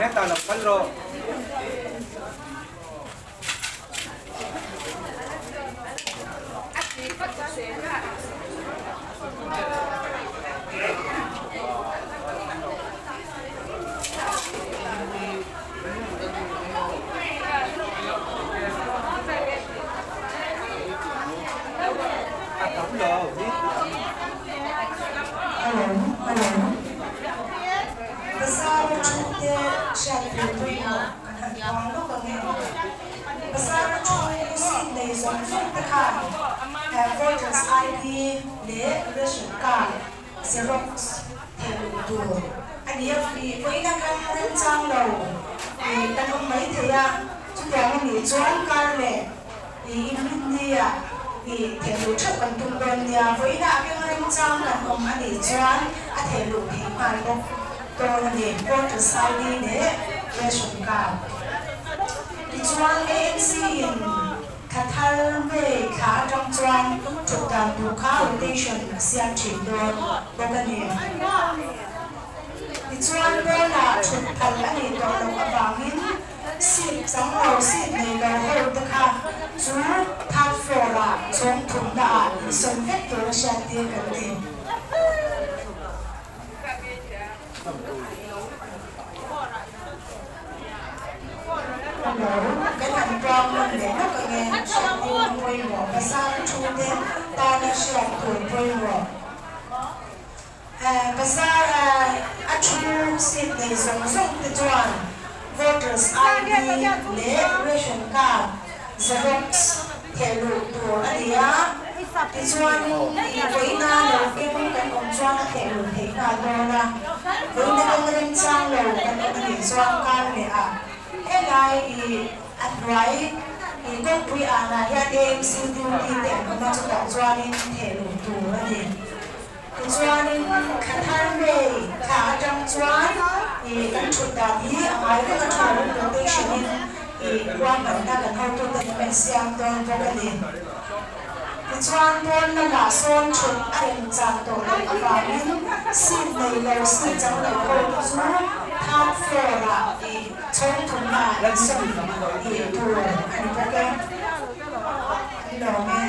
Hetah lo kal rawh. A tam lo. Hello, hello. Bazar a thu te hriat tur pawimawh kan han puang lawk ang e. Bazar a thu seat nei zawng zawng te khan voters ID leh ration card xerox. thehluh tur a ni a, vawiina kan remchang lo kan awm mai thei a, chutiang a nih chuan kar leh inrinni ah thehluh theuh kan tum dawn nia, vawiina a keng remchang kan awm a nih chuan a thehluh theih nghal bawk dawn a ni, Voters ID leh Ration Card. Tichuan ANC in Thla thar May thla atang chuan thut dan tur kha rotation a siam thin dawn bawk a ni. Tichuan pawnah thut phal a nih tawh loh avangin seat chang lo seat nei lo ho te kha chu third floor ah chhawng thumna ah insawn vek tur a hriat tir kan ni. Hello, kan han puang nawn leh lawk ang e, hriattir na pawimawh, bazar thu te tana hriat tur pawimawh. Bazar a thu seat nei zawng zawng te chuan voters ID leh ration card xerox thehluh tur a ni a, tichuanin i vawiina lo keng kan awm chuan a thehluh theih nghal dawn a, vawiina keng remchang lo kan awm a nih chuan kar leh ah helai i a hnuai i kawngpui anah hian AMC duty te an awm a, chutah chuanin thehluh tur a ni. Tichuanin thla thar ngei thla atang chuan i kan thut dan hi a ngai reng a tha rawng rotation in i ruahmanna kan hotute nen kan siam dawn bawk a ni. Tichuan pawn lamah sawn thut a remchang tawh loh avangin seat nei lo seat chang lo ho te chu third floor ah i chhawng thumna ah insawn i tur a ni bawk e. An lawm e.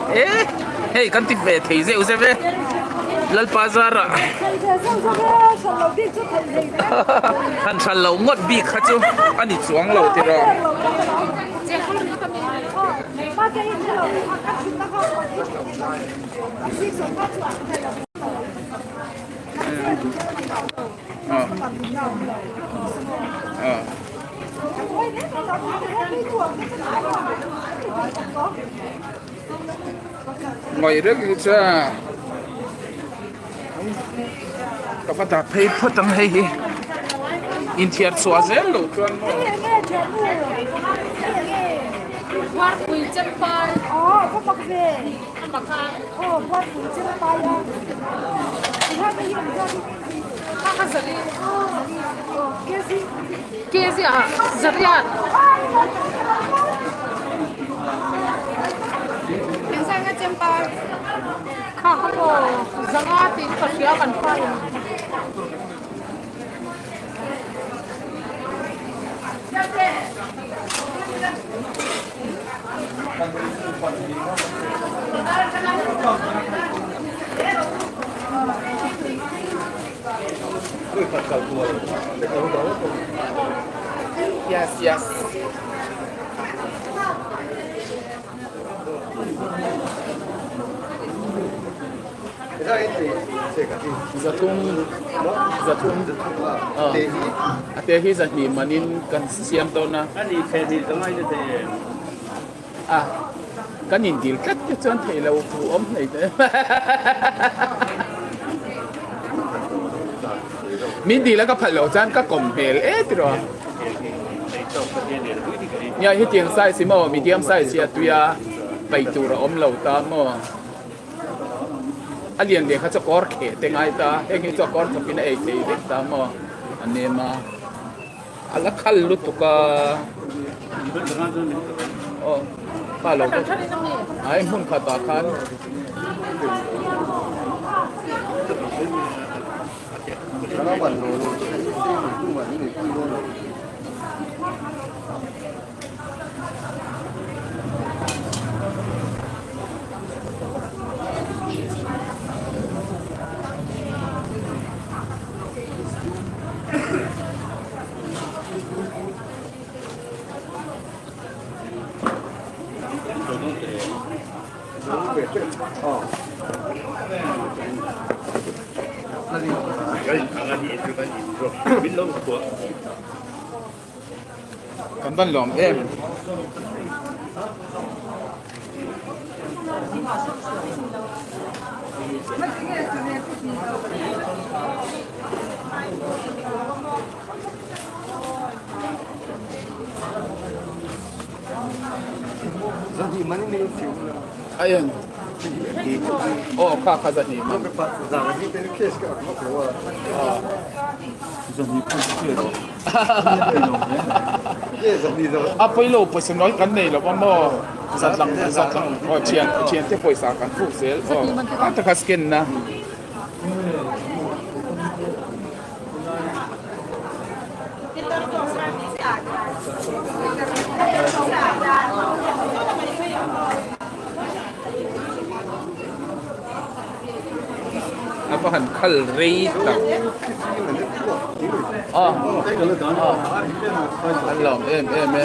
E hei kan ti ve thei zeuh zeuh e Lalpa zara han hral lo ngawt bik kha chu a ni chuang lo tiraw. Ngaih reng hi chuan ka va dah phei phawt ang hei hi inthiar chhuah zel loh chuan maw. Yes, yes. Zathum zathum a te hi zahnih manin kan siam dawn a. A kan indil tlat te chuan theih loh thu awm hlei te. Min dil a ka phalh loh chuan ka kawm hmel e tiraw. Nia hetiang size hi maw medium size hi a tui a paih tur a awm lo ta maw. A lian ve kha chu kawr kheh te ngai ta heng hi chu a kawr thawkin a ei thei vek ta maw a nem a. A la khal lutuk a. Aw kha lo ka ai hmun khatah khan. Kan van lawm em. Ayan. Aw kha kha zahnih man. A pawilo pawisa nawi kan nei lo va maw zatlang zatlang aw thian thian te pawisa kan puk zel aw a taka scan na. A va han khal rei tak a an lawm em em e.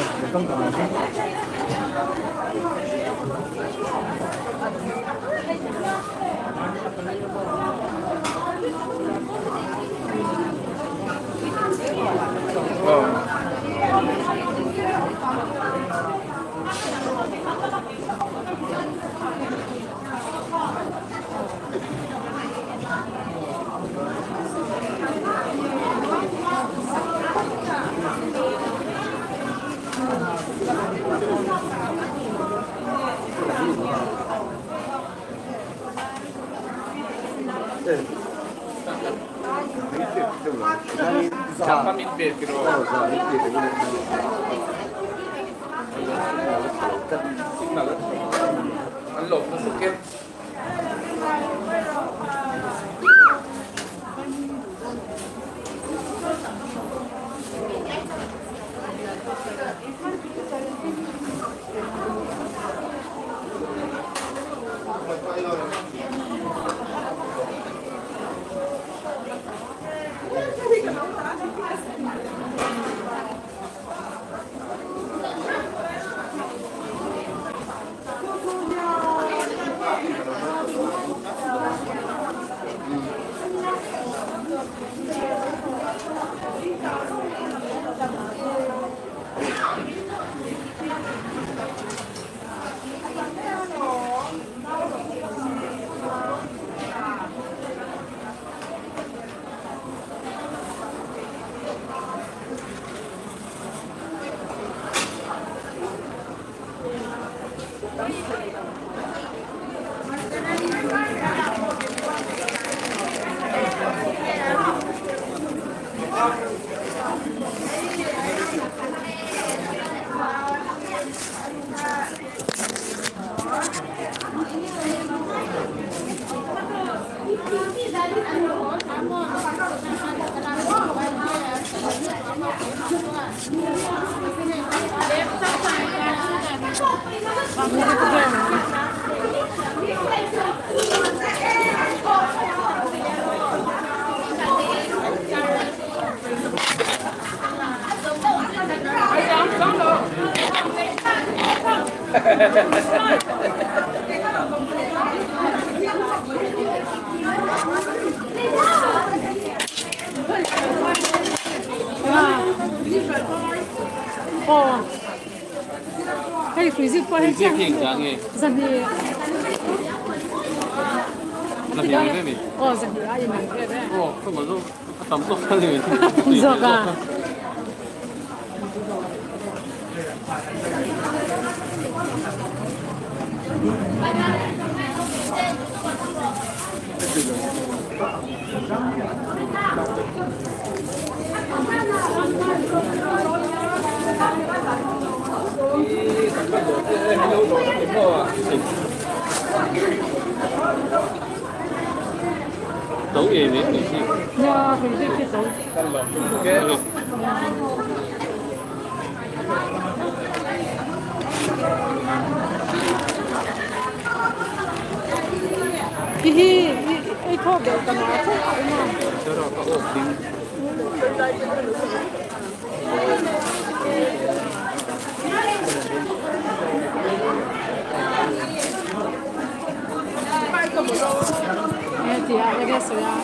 An lawm lutuk e. Hei hrui zit pawh hei chiang zahnih aw zahnih a inang em em tam zawk a. Hi hi ei thaw deuh ka na tho a awm a. Heti a enge sawi a.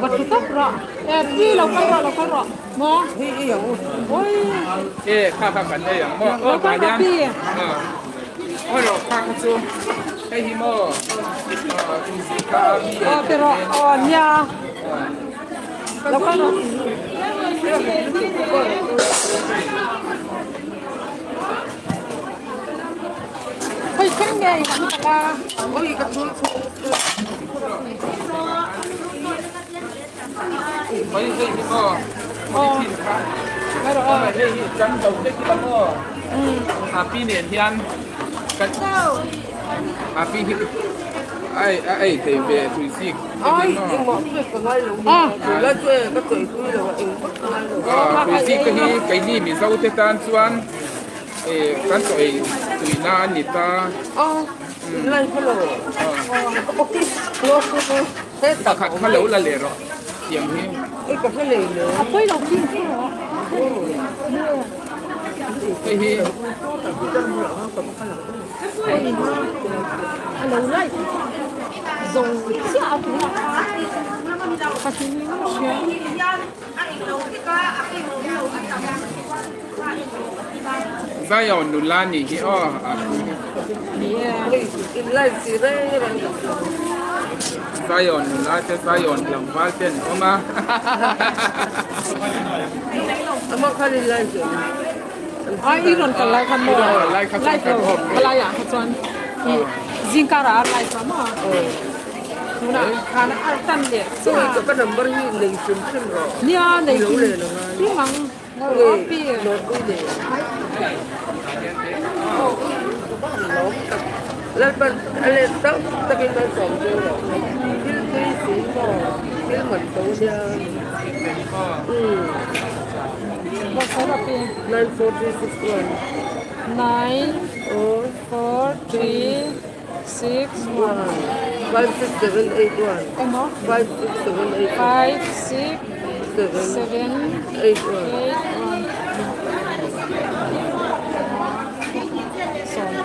Va thu tawp rawh. E pi lo kal rawh lo kal rawh. Maw? Oi. E kha kha kan ei ang maw. Lo kal rawh pi. Oi rawh kha kha chu. Hei hi maw. Aw ti rawh. Aw nia. Lo kal rawh. nge i han kal a? Hei hei hi maw thin kha hei hi kan lo hlek ila maw a pi nen hian kan a pi hi ai a ei thei ve tui zik tui zik te hi keini mizo te tan chuan kan chaw ei tuina a ni ta. Pakhat kha lo la leh rawh tiang hi. A pawi lo king chu rawh. Hei hi. A lo lai zo chiah a tuna ka ti ni hria. Zion nula nih hi aw a thu hi. Ni e. Zion nula te Zion tlangval te an awm a. Ai i rawn kal lai kha maw? Live lo palai ah kha chuan i zingkar ah a live a maw? Tunah khan a tan leh chiah a. Nia nei kim kim ang. Nine four three six one emaw five six seven eight one sawm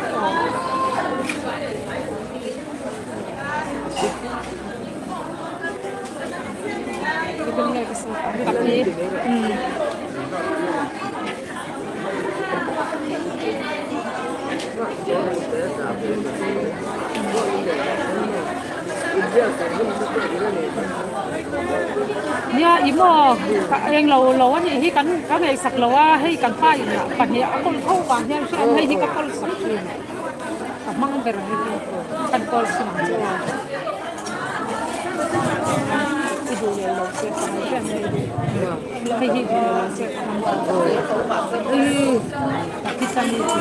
Nia i maw eng lo lo a nih hi kan ka ngaihsak lo a hei kan pa in ah pahnih a kawl tho vang hian hriat hei hi ka kawl sak thin ka hmang ber hei hi kan kawl thin ang chu aw i duh leh lo che ka hmang ber hei hi hei hi duh leh lo che ka hmang ber. Pakistani chi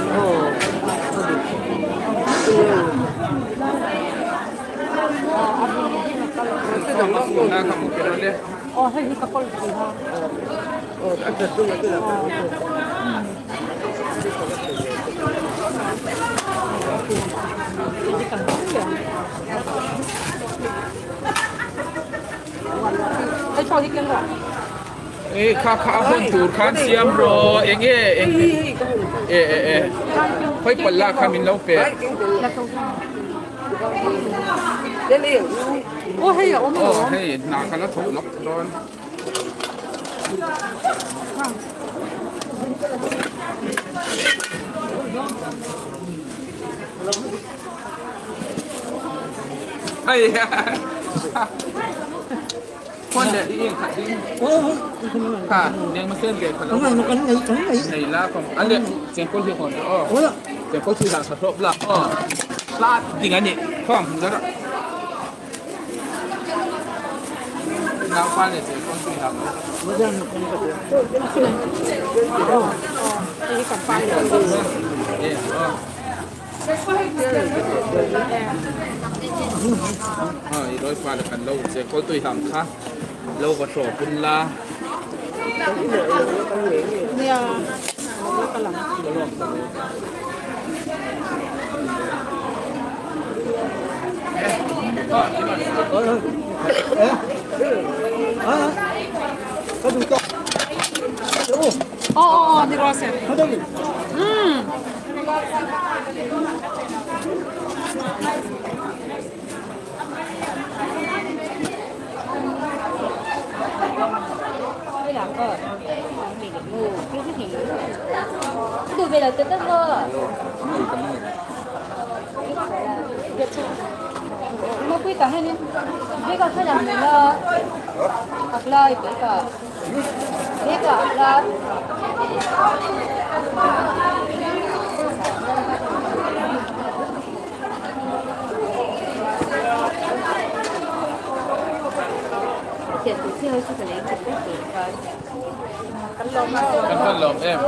Aw hei hi ka kawl thin a. Hei pawh hi keng rawh. Ei kha kha a hawn tur khan siam rawh eng nge eng e e e khawi pal la kha min lo pe. Aw hei a awm Aw hei hna ka la thawk lawk dawn. Hei Nia la kal ang. Aw aw aw ni rawh se. Umm. Kan van lawm em.